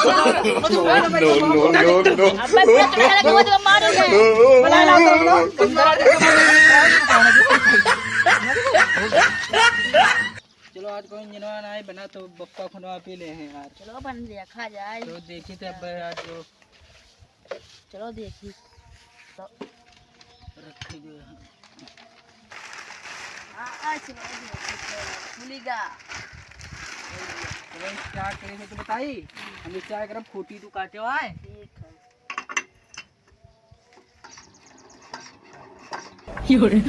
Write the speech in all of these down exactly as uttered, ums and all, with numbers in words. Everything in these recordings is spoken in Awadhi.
No, no, no, no। अबे, पूरा चढ़ा लगा, वो तो मारो ये। बुला ला, बुला ला। चलो, आज कोई इंजनवा ना आए, बना तो बप्पा खुनवा पी ले हैं यार। चलो, बन लिया, खा जाए। तो देखी थे अब यार, जो चलो देखी। तो रखे गए हैं। हाँ, हाँ, चलो देखी, चलो, खुलेगा। अरे, start करे से तो बताई, हम start करब, खूंटी तू काटे आए। ठीक है। यो रे।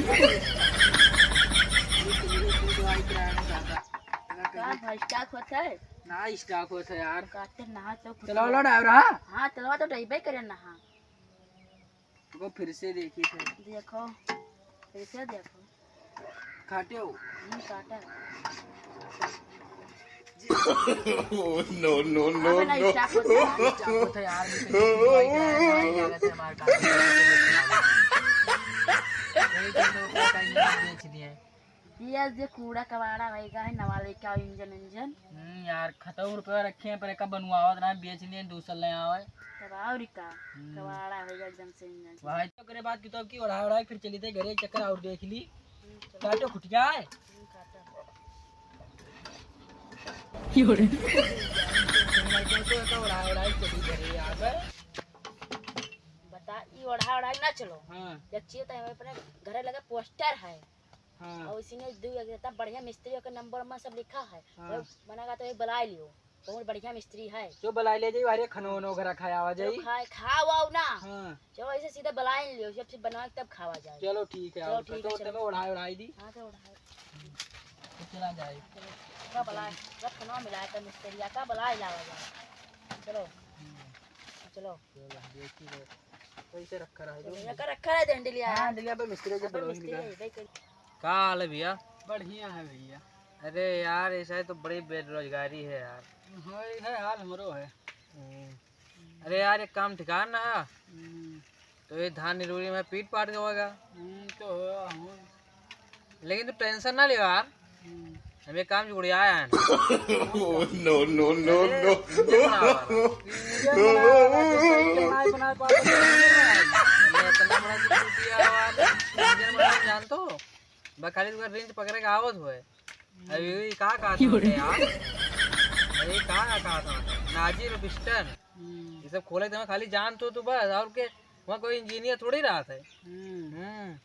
का भाई, stock होत है? ना, stock होत है यार। काटे ना तो चलो, लो driver, हाँ? हाँ, चलवा तो driver करे ना, हाँ। रुको, फिर से देखी थे। देखो, फिर से देखो। काटे हो? हम्म, काटा। Oh, no, no, no, अब ना no। Stock होता है। Stock होता है यार, मुझे तो भाई का है, भाई का है, हमारे पास। यही तो हम लोग का इंजन बेच दिए। ये आज ये कूड़ा कबाड़ा होएगा है, नवा लेके आओ इंजन उंजन। हम्म, यार, खतम रुपया रखे हैं, पर एका बनवावत ना, बेच लिए, दूसर ले आवे। तब और का, हम्म। कबाड़ा होएगा एकदम से इंजन। भाई, तो करे बात की तो अब की ओढ़ा ओढ़ा के फिर चली थे घरे, एक चक्कर और देख ली। हम्म, चलो। काटो खुटिया है। हम्म, काटो। यो रे। तो ओढ़ा ओढ़ा के चली घरे, यहाँ पे। बता, ई ओढ़ा ओढ़ा के ना चलो। हाँ। जब चाहिए तो हमें अपने घरे लगे पोस्टर है। हाँ। और इसी में दू एक इतना बढ़िया मिस्त्री के नंबर में सब लिखा है। हाँ। और मना का तो ये बुला लियो, बहुत बढ़िया मिस्त्री है। जो बुला ले जाई, अरे खनो नो घर खाया आवा जाई। जो खाए, खाओ आओ ना। हाँ। जो ऐसे सीधा बुला लियो, जब से बनवा के तब खावा जाए। चलो ठीक है, चलो और ठीक है, तो चलो। तब ओढ़ाई ओढ़ाई दी। हाँ, तो ओढ़ाई। तो चला जाए। चलो, का बुलाए, रख खनो मिलाए का मिस्त्री का बुलाए लावा जाए। चलो। हम्म। चलो। चलो, देखी रे। कैसे रखा रहा है चलो, जो? ये का रखा है डंडलिया? हाँ, डंडलिया पे मिस्त्री के हाँ, पे बड़ो मिस्त्री इनका। है, भाई, कर- का हाल है भैया? बढ़िया है भैया। अरे यार, ऐसा है तो बड़ी बेरोजगारी है यार। हाँ, ये है हाल हमरो है। हम्म। अरे यार, एक काम ठिकान ना है। हम्म। तो ये धान निरूरी में पीट पाट के होगा। हम्म, तो हो, हम लेकिन तू tension ना ले यार। हम्म। हम एक काम जुड़िया आया है ना। Oh, no, no, no, अरे, no। इंजन बनावा। इंजन बनावा, तो सही के माय बनाए पापा के इंजन बनावा। मैं इतना बड़ा कुछ किया यार। इंजन बनावा जान तो। बस खाली तुका wrench पकड़े के आवत होए। हम्म। अरे, ये का कहत होते यार? अरे, का कहत होते? Nozzle, piston। हम्म। ये सब खोले तो खाली जान तो, तो बस, और के, वहाँ कोई engineer थोड़ी रहत है। हम्म। हम्म।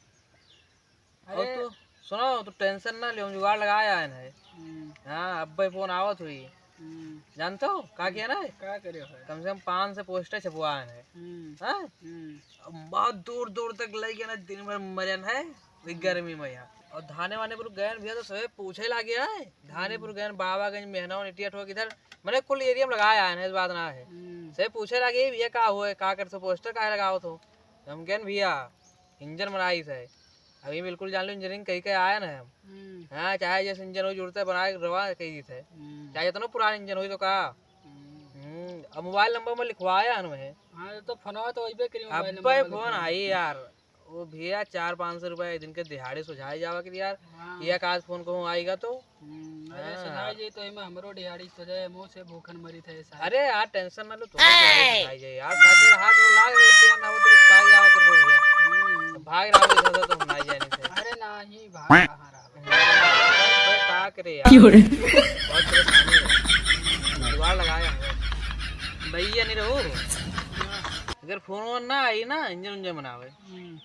और अरे। तू सुनो, तू tension ना ले, हम जुगाड़ लगाए आए हैं। हम्म। हाँ, अब्बे phone आवत हुई। हम्म। जानत हो, का किया ना? का करे हो? कम से कम पाँच से poster छपवाए हैं। हम्म। हाँ? हम्म। अब बहुत दूर दूर तक लइ गए ना, दिन भर मरन है, वही हम्म। गर्मी में यहाँ। और धाने वाने पर गए भैया तो सभी पूछे लागे है। धाने हम्म। पर गए, बाबागंज, मेहनौन, इटिया ठोक इधर, मैंने कुल area में लगाए आए हैं, इस बात ना है। हम्म। सभी पूछे लागे, "भैया का हुए, का करते हो, poster काहे लगावत हो?" हम कहें, "भैया, इंजन बनाई थे।" अभी बिल्कुल जान लो, engineering कही के आया ना हम। हम्म। हाँ, चाहे जैसे इंजन हो, जुड़ते बना के रवा कही थे। हम्म। चाहे जितना पुराना इंजन हो तो का। हम्म। हम्म, अब mobile number में लिखवाया है हमें। हाँ, तो फोनवा तो वही पे करी, mobile अब्बे number में phone लिखवा। आई यार। वो भैया, चार पाँच सौ रुपया एक दिन के दिहाड़ी सुझाए जावा के यार। हाँ। ये का आज phone कहूँ आएगा तो? हम्म, अरे हाँ। सुनाई जाई तो एमे हमरो दिहाड़ी तो जाए, मुँह से भूखन मरी थे सारे। अरे यार, tension ना लो, तो ए! सुनाई जाई यार, साथे हाथ में लाग रही थी ना, वो तो कुछ पाई जावा कर बोल गया। हम्म। तो भाग रहा था तो सुनाई जाए नहीं थे। अरे नहीं, भाग कहाँ रहा? अरे का करे यार? क्यों रे? बहुत परेशानी है। जुगाड़ लगाए हैं। भैया नहीं रहो। अगर phone वोन ना आई ना, इंजन उंजन बनावे। हम्म।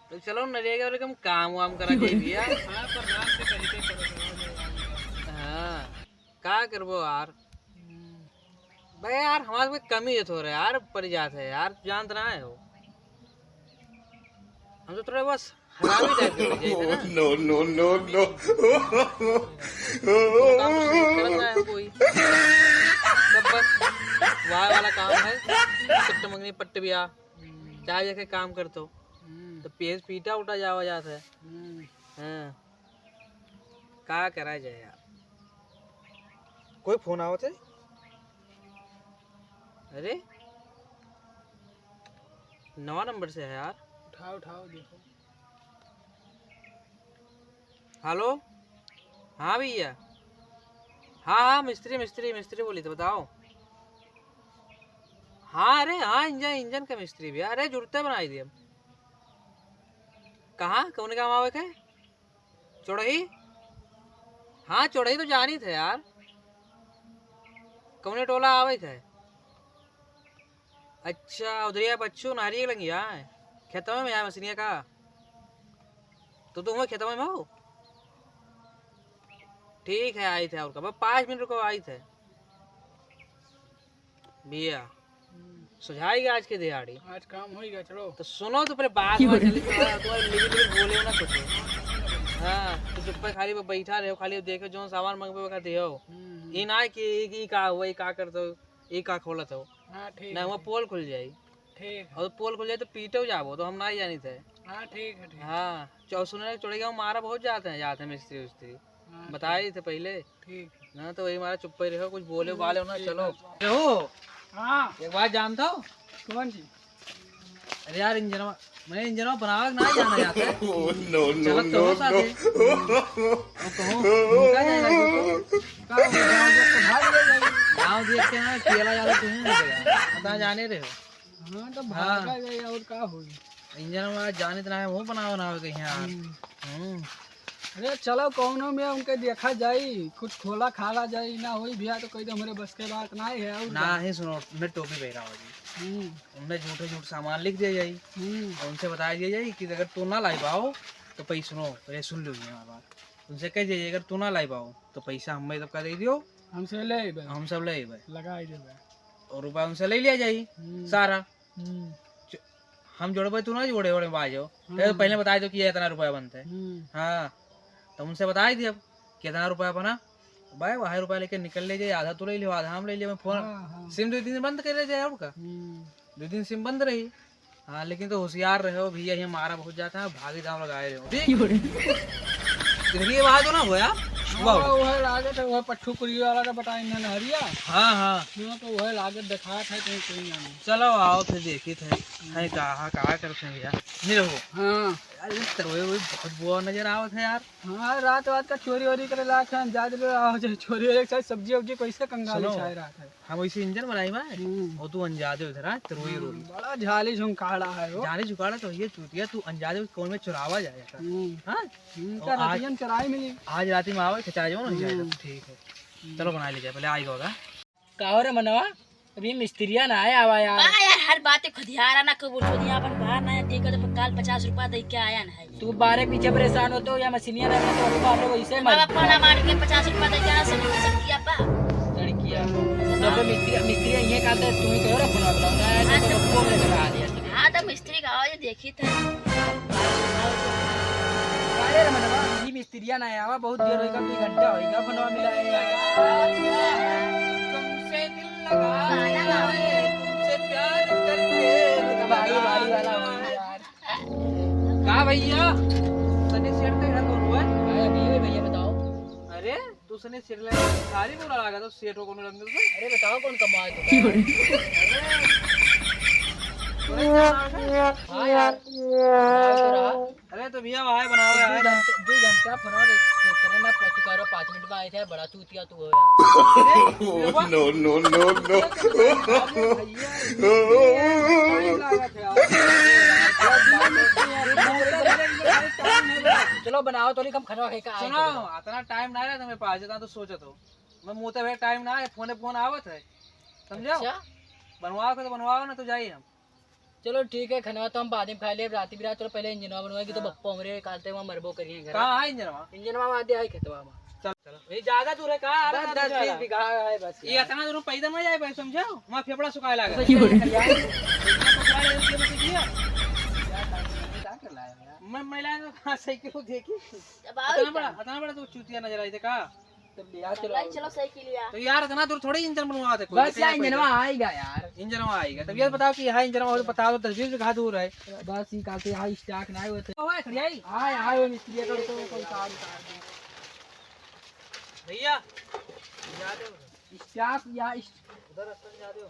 तो चलो नरेगा वाले कम काम वाम करा के भैया। हाँ, प्रधान से कहीं पे करो, करो, करो। हाँ, का करबो यार? हम्म। बे यार, हमारे पे कमी है थोड़ा यार, पड़ जाते हैं यार, जानत ना है हो। हम तो थोड़ा बस हरामी type के हो जाए ना। No, no, no, no। वो काम तो सही करत ना है कोई। सब बस वाह वाला काम है, पट्ट मंगनी पट्ट बिया। हम्म। चाहे जाके काम करतो। हम्म। तो पेज पीटा उठा जावा जात है। हम्म। हाँ। का करा जाए यार? कोई phone आवत है? अरे, नवा number से है यार। उठाओ, उठाओ, देखो। Hello, हाँ भैया, हाँ, हाँ, मिस्त्री, मिस्त्री, मिस्त्री बोली तो बताओ। हाँ, अरे हाँ, इंजन, इंजन के मिस्त्री भी। अरे, जुड़ते बनाई दिए। कहाँ? कौन काम आवे के? चोड़ही? हाँ, चोड़ही तो जानी थे यार। कौने टोला आवे थे? अच्छा, उधरिया बच्चू नारी के लंगिया है। खेतवा में आया मसीनिया का? तो तुम खेतवा में हो? ठीक है, आई थे और का। बस पाँच मिनट रुको, आई थे। भैया, हम्म। सुझाई गया आज के दिहाड़ी। आज काम होई गया, चलो। तो सुनो तो पहले बात बात चली, तुम्हारा, तुम्हारे लिमिट में बोले हो ना कुछ। हाँ, तो चुप्पे खाली वो बैठा रहे हो, खाली देखे जो सामान मंगबे का दियो। हम्म। ई ना कि ई, ई का हुआ, ई का करते हो, ई का खोलत हो। हाँ, ठीक ना, है, वहाँ ठीक। पोल खुल जाई। ठीक है। और पोल खुल जाए तो पीटे जाबो, तो हम ना ही जानी थे। हाँ, ठीक है, ठीक। हाँ, चौ-, सुने चोड़ही गाँव मारा बहुत जाते हैं, जाते हैं मिस्त्री उस्त्री। हाँ, बताए ठीक। थे पहले। ठीक। ना तो वही मारा चुप्पे रहो, कुछ बोले हम्म, वाले हो ना, ठीक चलो। है। रहो। हाँ। एक बात जानता हो? कौन जी? अरे यार, इंजनवा, मैं इंजनवा बनावे के ना जाना जाता है। Oh, no, no, चलत तो हो no, साथे। No। अब कहो, उनका जाए लगे तो। का हो गया? गाँव देख के भाग गया भाई। गाँव देख के ना, केला ज्यादा तुम्हें मिलेगा। पता जाने रहे हो। हाँ, तो हाँ। भागा गया और का होई? इंजनवा जाने तो ना है, वो बनावे, बनावे के यहाँ। हम्म। हम्म। अरे चलो, कौनो में उनके देखा जाई, कुछ खोला खाला जाई, ना होई भैया तो कह दो, हमरे बस के बात ना है। और ना का? ही सुनो, मैं टोपी पहरावा जी। हम्म। उनमें झूठे झूठ सामान लिख दिया जाई। हम्म। और उनसे बताया दिया जाई कि अगर तू ना लाई पाओ, तो पैसा सुनो, पहले सुन लो ये हमारी बात। उनसे कह दिया जाई, अगर तू ना लाई पाओ, तो पैसा हमें सबका दे दियो। हमसे ले अइबे। हम सब ले अइबे। लगाई देबे। और रुपया उनसे ले लिया जाई, हम्म। सारा। हम्म। च-, हम जोड़बे, तू ना जोड़े, ओड़े बाजो। हम्म। पहले, पहले बताई दो कि ये इतना रुपया बनता है। हम्म। हाँ, तो उनसे बताई दिया अब कितना रुपया बना। भाई, वही रुपया लेके निकल ले जाए, आधा तू ले लियो, आधा हम ले लियो। मैं फोन, हाँ, हाँ। सिम दो दिन बंद कर ले जाए, और का? हम्म। दो दिन सिम बंद रही। हाँ, लेकिन तो होशियार रहे हो भैया, ये मारा बहुत जाता है, भागी दाव लगाए रहे हो। ठीक? क्यों रे? देखिए, वहाँ तो ना होया। हाँ, वाह। वह लागत है, वह पट्ठू कुरिया वाला तो बताए ना नहरिया। हाँ, हाँ। हाँ, तो वह लागत दिखात है, कहीं कोई ना नहीं। चलो, आओ फिर देखी थे। है कहाँ, कहाँ करते हैं भैया? नहीं रहो। हाँ। यार, ये तरोए हुए बहुत बुआ नजर आवत है यार। हाँ, रात, रात का चोरी वोरी करे लायक है, अंदाज लो, आओ जो चोरी वोरी के साथ सब्जी वब्जी कैसे कंगाली सुनो। छाए रात है। हम वैसे इंजन बनाई बा, हम्म। और तू अनजादे उधर, हाँ, तो रोई हम्म, रोई। बड़ा झाली झुंकाड़ा है वो। झाली झुंकाड़ा तो ये चूतिया, तू अनजादे कौन में चुरावा जाए का? हम्म। हाँ? हम्म, और का आज, रतियन चुराई मिली। आज राती में आवे, खिंचा जाओ ना, हम्म। जाए, ठीक है। हम्म। चलो बना लीजिए, पहले आई होगा। का हो रे मनवा, अभी मिस्त्रिया ना आया आवा यार। बा यार, हर बात खुदियारा ना कबूल खुदिया अपन बाहर ना देखो तो काल पचास रुपया दे के आया ना है। तू बारे पीछे परेशान होते हो या मशीनिया ना तो रुपया हम लोग वैसे मार। बाबा फोन मार के पचास रुपया दे के आया, सब लड़किया पा। लड़किया। जब तो मिस्त्री, मिस्त्री ये कहते तू ही कहो रे फोन वाला। हाँ, तो तो फोन लेकर आ दिया। हाँ, तो मिस्त्री का आवाज देखी थे। अरे रे मनवा, ये मिस्त्रिया ना आवा, बहुत देर होइगा, दो घंटा होइगा, फोनवा मिला है। तुमसे दिल लगाए, तुमसे प्यार करके बारी, बारी वाला हो गया यार। का भैया, सनी सेठ का घर कौन हुआ है? अरे अभी हुए भैया, बताओ। अरे, तू सनी सेठ लगा, सारी बोला लगा तो सेठ हो कौन रंग से? अरे बताओ कौन कमाए तो? अरे, हाँ यार, कमाए तो रहा। अरे तो भैया, भाई बनाओ दो यार। घंटे, दो घंटा फोन करे ना, पति करो, पाँच मिनट में आए थे, बड़ा चूतिया तू हो यार। Oh, no, no, no, no। अरे भैया, ये टाइम लागत है यार। चलो बनाओ तो नहीं, हम खाना खाए का आए सुनो, तो। इतना टाइम ना रहे तुम्हें पास, जितना तो सोचत हो। मैं मुँह ते भैया टाइम ना है, फोने फोन आवत है, समझो? अच्छा। बनवाओ के तो बनवाओ ना, तो जाइए हम। चलो ठीक है, खनवा तो हम बाद में खा लेब, राती बिरात। चलो पहले इंजनवा बनवाए कि तो हाँ। बप्पो हमरे कालते वहाँ मरबो करिए घर। कहाँ है इंजनवा? इंजनवा वहाँ दे है खेतवा में। चल, चलो। ये ज्यादा दूर है का? अरे बस ज्यादा दस दूर है। बीस बीघा है बस ये यार। इतना दूर पैदल ना जाए भाई, समझो? वहाँ फेफड़ा सुखाए लागे। तो ये कर यार। मैं, मैं लाया तो कहाँ साइकिल को देखी? अब आओ इतना इधर। बड़ा, इतना बड़ा तो चूतिया नजर आई थे का? तो ले आ, चलो। चलो, चलो, साइकिल ले आ। तो यार, इतना दूर थोड़ी इंजन बनवा दे कोई, बस इतना यार, पैदल। इंजनवा आएगा यार। इंजनवा आएगा। तब ये बताओ कि यहाँ इंजनवा हो तो बता दो, दस बीस बीघा दूर है। बस, ये काफी यहाँ स्टॉक ना होते। ओए, खड़ियाई। आए, आए, वो मिस्त्री का तो कोई काम उतार दे। भैया, जा दे उधर। स्टॉक या इस- उधर रास्ता से जा दे।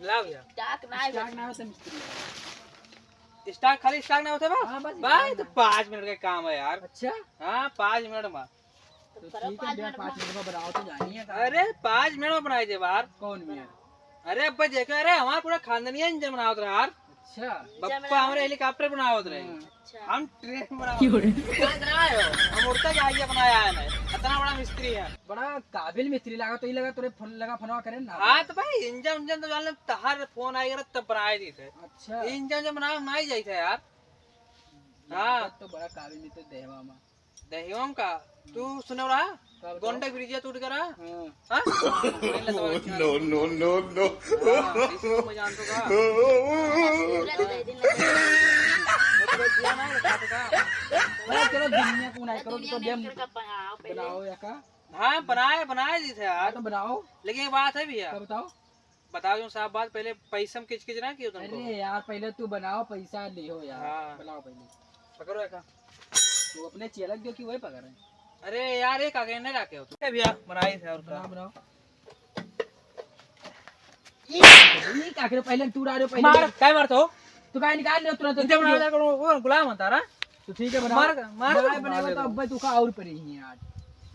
लाओ यार। स्टॉक ना है स्टॉक बस। ना होता मिस्त्री। स्टॉक, खाली स्टॉक ना होता बा? हाँ, बस भाई, स्टॉक तो ना। पाँच मिनट का काम है यार। अच्छा? हाँ, पाँच मिनट में। तो ठीक है भैया, पाँच मिनट में बनाओ तो जानी है। अरे, पाँच मिनट में बनाई दे बार। कौन मियाँ? अरे अब्बा, देखो, अरे, हमार पूरा खानदानिया इंजन बनावत रहा यार। अच्छा। बप्पा हमरे हेलीकॉप्टर बनावत रहे। हाँ। अच्छा। हम ट्रेन बनावत रहे। कहाँ से आए हो? हम उड़ता जहाज बनाया है ना। इतना बड़ा मिस्त्री है। बड़ा काबिल मिस्त्री लगा, तो ये लगा तोरे फोन लगा, फोनवा करे ना। हाँ, तो भाई, इंजन उंजन तो जान ले, तहार फोन आएगा ना, तब बनाए दी थे। अच्छा। इंजन जब बनावे, बनाई जाई थे यार। हाँ। तो बड़ा काबिल मिस्त्री देहवा मा। दहियोम का, तू सुने रहा? का बताओ? गोंडा ब्रिजिया टूट गया रहा? हाँ। हाँ? No, no, no, no। हाँ, इसको मैं जानता था। वो तो दिया ना, रखा था। अरे चलो, दुनिया को नहीं करो, तो दुनिया में गेम अंतर का बनाओ पहले। बनाओ या का? हाँ, बनाए, बनाए दी थे यार। हाँ, तो बनाओ। लेकिन एक बात है भैया। क्या बताओ? बताओ जो साफ बात, पहले पैसा में किचकिच ना कियो तुमको। अरे यार, पहले तू बनाओ, पैसा लियो यार। हाँ। बनाओ पहले। पकड़ो एका। तू अपने चेलक दो कि वही पकड़े? अरे यार, एक आगे नहीं रखे हो तू। ए भैया, बनाई थे और का? बनाओ, बनाओ। ये, ये का करे? पहले तू डालो, पहले मार, काहे मारत हो? तू काहे निकाल ले तुरंत? इनसे बना ले करो, वो गुलाम होता रहा। तो ठीक है, बनाओ। मार, मार, बनाए, मार बनाए ले तो दो। अब तू का और पड़ी ही आज।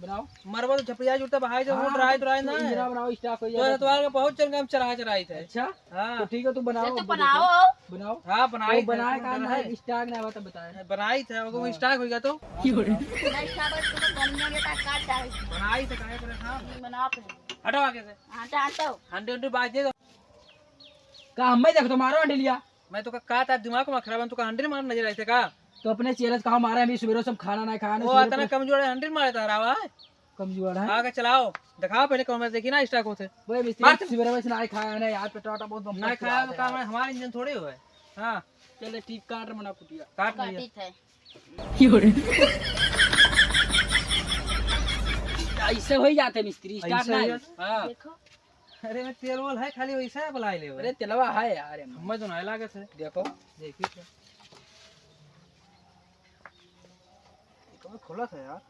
बनाओ। मरबा तो झपड़िया जुड़ता बहाई जो हाँ, रोड राय तो राय ना है। इंजरा बनाओ, स्टार्ट हो तो जाए। तुम्हारे बहुत जन काम चढ़ा चढ़ाई थे। अच्छा? हाँ। तो ठीक है, तू बनाओ, ये तो अब बनाओ। देखो। बनाओ। हाँ, बनाई तो थे, बनाए इसमें का डर ना है। स्टार्ट ना हुआ तो बताए। बनाई थे, वो हाँ। स्टार्ट हो गया तो। हाँ, बनाओ। नहीं, स्टार्ट हो तो कम नहीं होता, काट डाल। बनाई थे, काहे परेशान? बनाओ फिर। हटो आगे से। हाँ, तो हटो। हंडी उंडी बाज दे दो। का हमें देख तो मारो हंडी लिया। मैं तो का, का तार दिमाग में खराब है, तो का हंडी मार नजर आए थे का? तो अपने चेहरे से कहा मारा है, अभी सुबह से हम खाना ना खाया ना, वो सुबह इतना पे कमजोर है, हंडी मारे तारा हुआ है। कमजोर है। आगे चलाओ, दिखाओ पहले कौन में देखी ना स्टार्ट होते। वो मिस्त्री मार। सुबह से ना खाया ना यार, पेटवा बहुत बम ना खाया तो यार। काम है, हमारा इंजन थोड़े हुआ है। हाँ। चले ठीक, काट मना कुटिया। काट लिया। काटी थे। ऐसे हो ही जाते मिस्त्री, स्टार्ट ऐसे हो नहीं। जाते? हाँ। देखो। अरे, मैं तेल वोल है, खाली वैसा है, बुला ले। अरे, तेलवा है यार, एमे। हमें तो नहीं लागत है। देखो। देखी तो। ये कब खुला था यार?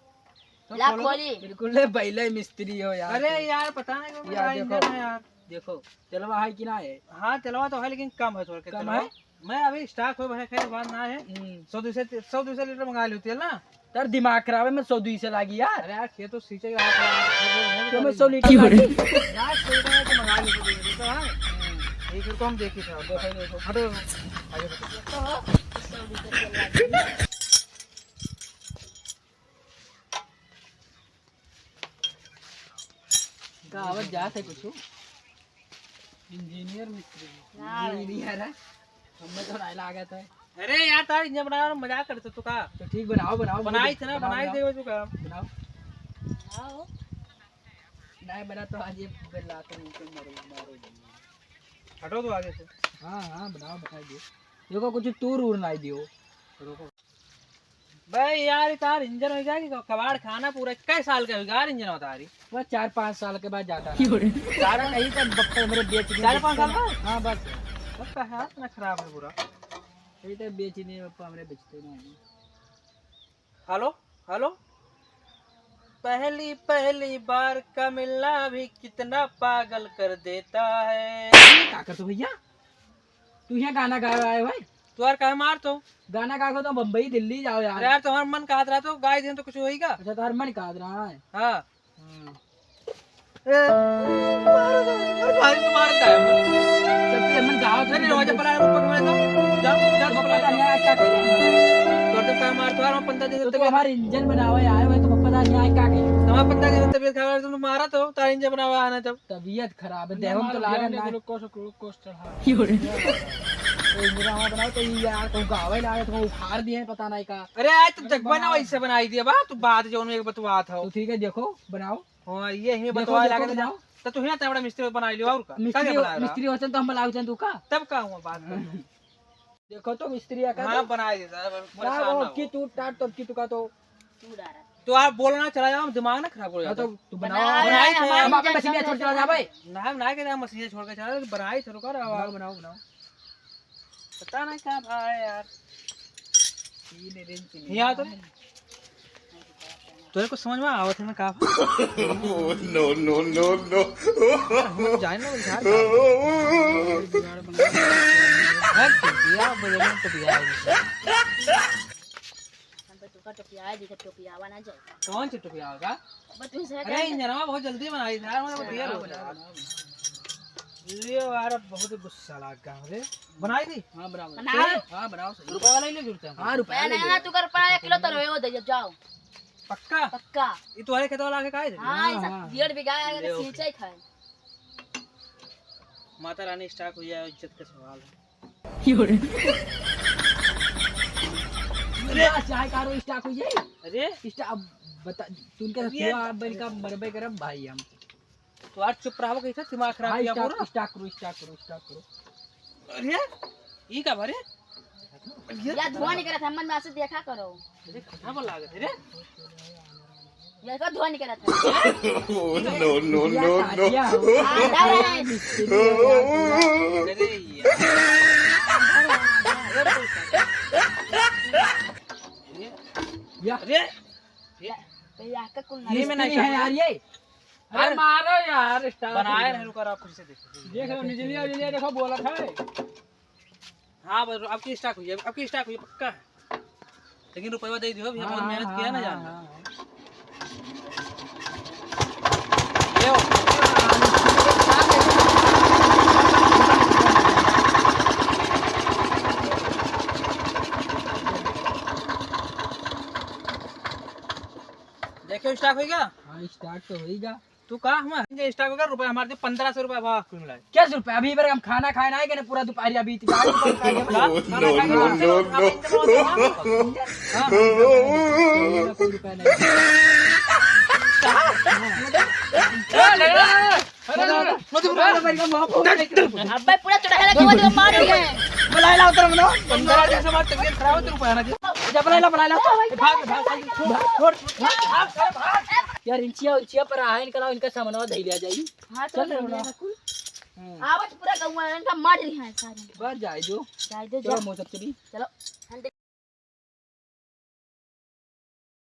तो ला खोलो तो। खोली। बिल्कुल ले, बैले मिस्त्री हो यार। अरे यार, पता नहीं कौन या सा देखो। इंजन है यार। देखो, तेलवा है कि ना है? हाँ, तेलवा तो है, लेकिन कम है थोड़ा के कम तेलवा। है? मैं अभी स्टार्ट हो, भैया, खैर बात ना है। हम्म। सौ दो सौ, सौ दो सौ लीटर मंगा लियो तेल ना। तार दिमाग खराब है, मैं सौ दुई से लागी यार। अरे यार, खेत तो सींचे के हाथ में, तो मैं सौ लीटर लागी। यार, सौ लीटर तो मंगा लियो, सौ लीटर तो है। हम्म। एक रुको, हम देखी था। देखो, देखो। हटो, आगे हटो। का आवाज जात है कुछ? इंजीनियर मिस्त्री। ना। इंजीनियर है। हमें तो राय लागत है। अरे यार, तार इंजन बनावे में मजाक करते तो का? तो ठीक, बनाओ, बनाओ, बनाई थे ना, बनाओ, बनाई बनाओ। दे तू का। बनाओ। बनाओ। नहीं बना तो आज ये बेला तो नीचे मरो, मारो। हटो तो आगे से। हाँ, हाँ, बनाओ, बनाई दियो। देखो, कुछ टूर उर नहीं दियो। रुको। बे यार, ये तार इंजन हो गया कि कबाड़ खाना पूरा कै साल का हो गया यार इंजन बता रही। वो चार पाँच साल के बाद जाता है। क्यों रे? कारण यही तो बप्पा मेरे बेच दिए। चार पाँच साल का? हाँ, बस। बस का है, इतना खराब है पूरा। यही तो बेच ही नहीं, बप्पा मेरे बेचते नहीं। हेलो, हेलो। पहली, पहली बार का मिलना भी कितना पागल कर देता है। ये का करते हो भैया? तू यहाँ गाना गावे आए हो भाई? तू यार काहे मार तो? गाना गा के तो बम्बई, दिल्ली जाओ यार। अरे यार, तुम्हारा मन कहत रहा तो गाय दें तो कुछ होई का? अच्छा, तुम्हारा मन कहत रहा है? हाँ। हाँ। ए, मारो तो, अरे भाई, तू मार का है? जब तू मन गाओ तो नहीं, नहीं, जब रोजा पला ऊपर में तो, जा, जा, तो पता नहीं आज क्या करें। तो तुम काहे मार तो यार, हम पंद्रह दिन तो तक तू हमारे इंजन बनावे आए हुए, तो पता नहीं आज क्या करें। तुम्हारा पंद्रह दिन तबियत खराब है, तुम मारा तो, तार इंजन बनावे आना तब। तबियत खराब है, ना देह में तो मारो, लागत ध्यान दे, ना। ग्लूकोज, ग्लूकोज चढ़ा। क्यों रे? तो इंदिरा वहाँ बनाओ तो ये यार कहूँ गावे लागे तो उखाड़ दिए पता नहीं का। अरे आज तो अरे जगवा ना बनाओ। वैसे बनाई दिया बा, तू बात जो एक बतवात हो। तो ठीक है देखो बनाओ। हाँ ये ही देखो, बतवा देखो, लागे बनाओ। तो तू ही ना तबड़ा मिस्त्री बनाई लियो और का? मिस्त्री, का बना रहा? मिस्त्री होचन तो हम बनाओ चन तू का? तब का हुआ बात कर। देखो तो मिस्त्री का हाँ, तो बनाई देता है, बस का परेशान वो ना हो। की टूट टाट तो की टुका तो तू आप बोलना चला जाओ, दिमाग ना खराब हो हाँ, जाता। तो तू बनाओ। बना बनाई रहे थे। हमारे हम अपने इंजन मशीन छोड़ चला जा भाई। ना, ना के ना मशीन छोड़ के चला, बनाई थे, रुका रहा। बनाओ, बनाओ, बनाओ। पता नहीं क्या भाई यार। तीन रिंच नहीं। यहाँ तो नहीं। तोरे को समझ में आवत है ना का? No, no, no, no। हम जाए ना उधार का। जुगाड़ बना। है तो दिया, बजरंग तो दिया है। का टोपिया है, देखो टोपियावा ना जाए। कौन सी टोपियावा का? बस तुमसे अरे, क्या इंजनवा बहुत जल्दी बनाई था, मतलब, अच्छा। Real हो गया। लियो यार, बहुत गुस्सा लग गया रे। बनाई थी? हाँ, बनाओ। बनाओ। सही? हाँ, बनाओ, सही। रुपया वाला ही ले जुड़ते हैं। हाँ, रुपया रुपया ले नहीं लो। ना, तू कर पड़ा, एक किलो तरवे वो दे जाओ। पक्का? पक्का। ये तुम्हारे खेत वाला आके काहे दे? हाँ, हाँ, ऐसा हाँ। डेढ़ बीघा है, ले, OK। सींचे खाए। माता रानी stock हुई है, इज्जत का सवाल है। अरे, चाय का रो stock हुई है? अरे। Stock, अब बता, तू उनके साथ अरे। हुआ, अब इनका मरबे करब भाई हम। तो यार चुप रहो, कैसे दिमाग खराब हाँ, किया stock, पूरा? Stock करो, stock करो, stock करो। अरे, ई का भरे? अरे, या धुआं निकलत है, मन में ऐसे देखा करो। अरे, कहाँ पर लागत है रे? ये का धुआं निकलत है? Oh, no, no, या no, no। काटिया हो। आ, नहीं। अरे यार। या। अरे। या, तो या का कुल ये में नहीं मिस्त्री है यार, ये। अरे अरे, मारो यार, start बनाए हो रहे, गया। रुको, आप फिर से देखो। देख लो, निचलिया, निचलिया देखो, बोलत है। हाँ, बस अब की stock हुई है, अब की stock हुई है, पक्का है। लेकिन रुपया दे दियो, भैया, बहुत हाँ, मेहनत किया ना हाँ, जान। हाँ, हाँ। ये हो। देखियो, stock होइगा? हाँ, stock तो होइगा। तू का हम इंगे stock होइगा, रुपया हमारे दे, पन्द्रह सौ रुपया भाव कुल मिलाए। क्या सौ रुपया? अभी बार हम खाना खाए ना आए, कि ना पूरा दोपहर अभी इतनी आज खाना खाए ना? No, no, no, no। हाँ। कोई रुपया नहीं। अबे पूरा चढ़ा लगा, वो मार रही है। बुलाए लाओ तेरे मनो। पन्द्रह दिन से हमारी तबीयत खराब है, तेरे रुपया ना दे। जा बुलाए ला, बुलाए ला। भाग, भाग, भाग, छोड़, छोड़, भाग, भाग, भाग। यार, इंचिया, इंचिया पर आहे, इनका लाओ, इनका सामानवा धइ लिया जाई। हाँ, तो चल रे, ले बड़ा। ले, रखू। हम्म। आवत पूरा गौवा इनका मार रही है सारे। बस जाए जो। जाए दे, चलो, जा। मोसक चली। चलो।